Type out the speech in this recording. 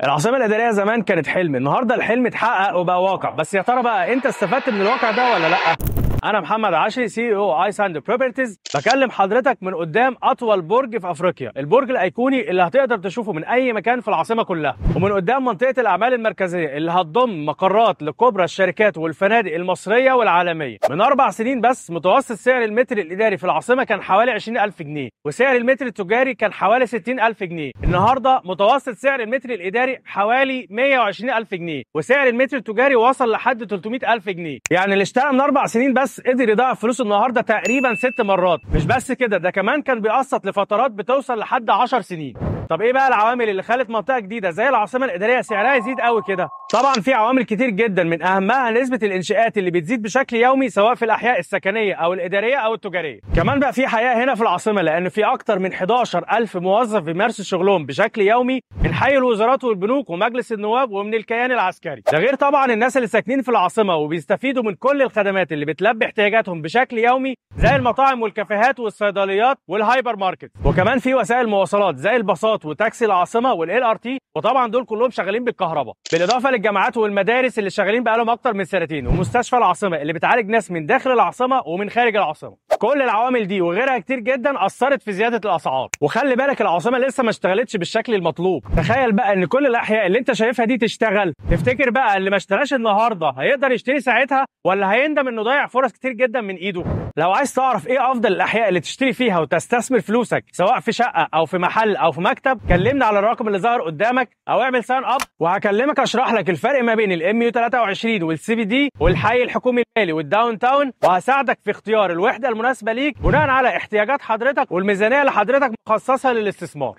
العاصمة الإدارية زمان كانت حلم، النهارده الحلم اتحقق وبقى واقع، بس يا ترى بقى انت استفدت من الواقع ده ولا لا؟ انا محمد عشري CEO ايساند Properties، بكلم حضرتك من قدام اطول برج في افريقيا، البرج الايقوني اللي هتقدر تشوفه من اي مكان في العاصمة كلها، ومن قدام منطقة الاعمال المركزية اللي هتضم مقرات لكبرى الشركات والفنادق المصرية والعالمية. من 4 سنين بس متوسط سعر المتر الاداري في العاصمة كان حوالي 20000 جنيه، وسعر المتر التجاري كان حوالي 60000 جنيه. النهارده متوسط سعر المتر الاداري حوالي 120000 جنيه، وسعر المتر التجاري وصل لحد 300000 جنيه. يعني اللي اشترى من 4 سنين بس قدر يضاعف فلوسه النهارده تقريبا 6 مرات. مش بس كده، ده كمان كان بيقسط لفترات بتوصل لحد 10 سنين. طب ايه بقى العوامل اللي خلت منطقة جديدة زي العاصمة الادارية سعرها يزيد قوي كده؟ طبعا في عوامل كتير جدا، من اهمها نسبه الانشاءات اللي بتزيد بشكل يومي سواء في الاحياء السكنية او الادارية او التجارية. كمان بقى في حياة هنا في العاصمة، لان في اكتر من 11000 موظف بيمارسوا شغلهم بشكل يومي من حي الوزارات والبنوك ومجلس النواب ومن الكيان العسكري. ده غير طبعا الناس اللي ساكنين في العاصمة وبيستفيدوا من كل الخدمات اللي بتلبي احتياجاتهم بشكل يومي زي المطاعم والكافيهات والصيدليات والهايبر ماركت. وكمان في وسائل مواصلات زي الباصات وتاكسي العاصمة وال LRT، وطبعا دول كلهم شغالين بالكهرباء. بالاضافة للجامعات والمدارس اللي شغالين بقالهم اكتر من سنتين، ومستشفى العاصمة اللي بتعالج ناس من داخل العاصمة ومن خارج العاصمة. كل العوامل دي وغيرها كتير جدا اثرت في زيادة الاسعار. وخلي بالك العاصمة لسه ما اشتغلتش بالشكل المطلوب. تخيل بقى ان كل الاحياء اللي انت شايفها دي تشتغل، تفتكر بقى اللي ما اشتراش النهارده هيقدر يشتري ساعتها ولا هيندم انه ضيع فرص كتير جدا من ايده؟ لو عايز تعرف ايه افضل الاحياء اللي تشتري فيها وتستثمر فلوسك سواء في شقه او في محل او في مكتب، كلمنا على الرقم اللي ظهر قدامك او اعمل sign up وهكلمك اشرح لك الفرق ما بين ال MU 23 وال CBD والحي الحكومي المالي وال downtown، وهساعدك في اختيار الوحدة المناسبة ليك بناء على احتياجات حضرتك والميزانيه اللي حضرتك مخصصها للاستثمار.